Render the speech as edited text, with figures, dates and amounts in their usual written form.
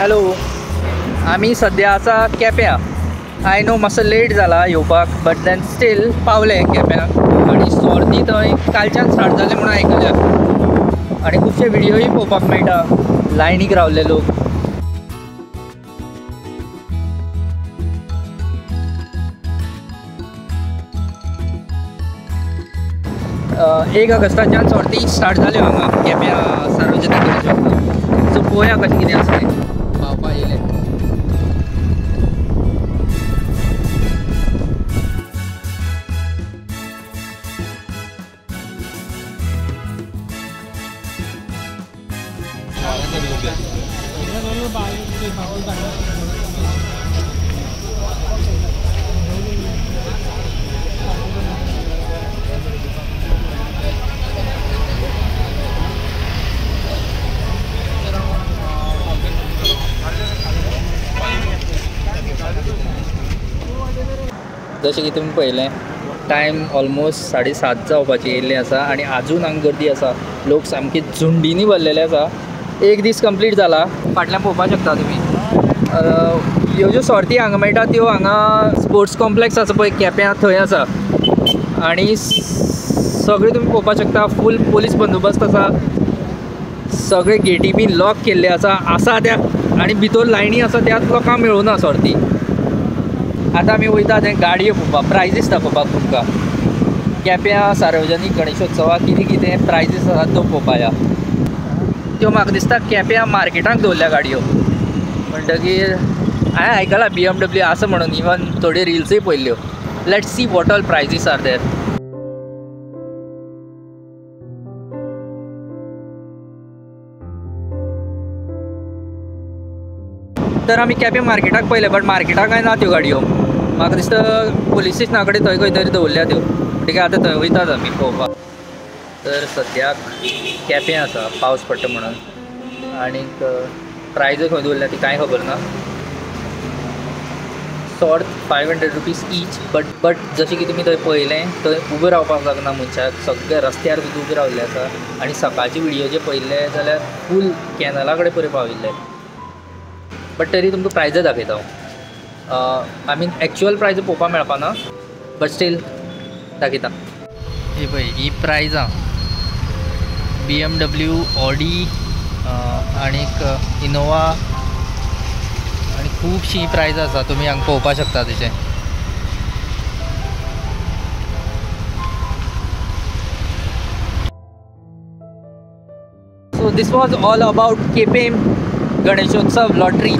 Hello, आमी सद्या आसा केप्यां. I know मातसो लेट जाला येवपाक, बट then steel पावले केप्यां. आनी सोर्ती थंय कालच्यान स्टार्ट जालें म्हणून आयकल्या आनी खुबशे व्हिडियोय पळोवपाक मेळटा, लायनीक रावले लोक. एक ऑगस्टाच्यान सोर्ती स्टार्ट जाल्यो हांगा केप्यां सार्वजनीक गणेशोत्सव. सो पळोवया कशें कितें आसा तें. पावपा येयलें. जशें की तुमी पळयलें टायम ऑलमोस्ट 7:30 जावपाची येयल्ली आसा आनी आजून हांगा गर्दी आसा. लोक सामकी झुंडीनी भरलेले आसा. एक दीस कंप्लीट जाला. फाटल्यान पळोवपाक शकता तुमी. ह्यो ज्यो सोर्ती हांगा मेळटा त्यो हांगा स्पोर्ट्स कॉम्प्लेक्स आसा पळय केप्यां, थंय आसा. आनी सगळें तुमी पळोवपाक शकता, फूल पोलीस बंदोबस्त आसा. सगळे गेटी बी लॉक केल्ले आसा आसा त्या, आनी भितर लायनी आसा त्याच लोकांक मेळुना सोर्ती. आतां आमी वयता थंय गाडयो पळोवपाक, प्रायजीस दाखोवपाक तुमकां. केप्यां सार्वजनीक गणेशोत्सवाक कितें कितें प्रायजीस आसात त्यो पळोवपाक. त्यो म्हाका दिसता केप्यां मार्केटाक दवरल्या गाडयो. म्हणटकीर हांवें आयकलां BMW आसा म्हणून, इवन थोड्यो रिल्सूय पळयल्ल्यो. Let's see what all prizes are there. तर आमी केप्यां मार्केटाक पळयलें, बट मार्केटाक कांय ना त्यो गाडयो. म्हाका दिसता पोलीस स्टेशना कडेन थंय खंय तरी दवरल्या त्यो. ठीक आहे, आतां थंय वयतात आमी पळोवपाक. तर सद्याक केप्यां आसा, पावस पडटा म्हणून. आनीक प्रायज खंय दवरल्या ती कांय खबर ना. Sort 500 rupees each. बट जशें की तुमी थंय पळयलें, थंय उबें रावपाक लागना मनशाक, सगळे रस्त्यार सुद्दां उबे रावल्ले आसा. आनी सकाळचे व्हिडियो जे पळयल्ले जाल्यार फूल कॅनला कडेन पळय पाविल्ले. बट तरी तुमकां प्रायज दाखयता हांव. I mean actual प्रायज पळोवपाक मेळपा ना, बट स्टील दाखयता. ही पळय ही प्रायजां BMW, Audi आनीक इनोवा आनी खुबशीं प्रायजां आसा, तुमी हांगा पळोवपाक शकता तेचें. So this was all about Quepem Ganeshotsav lottery.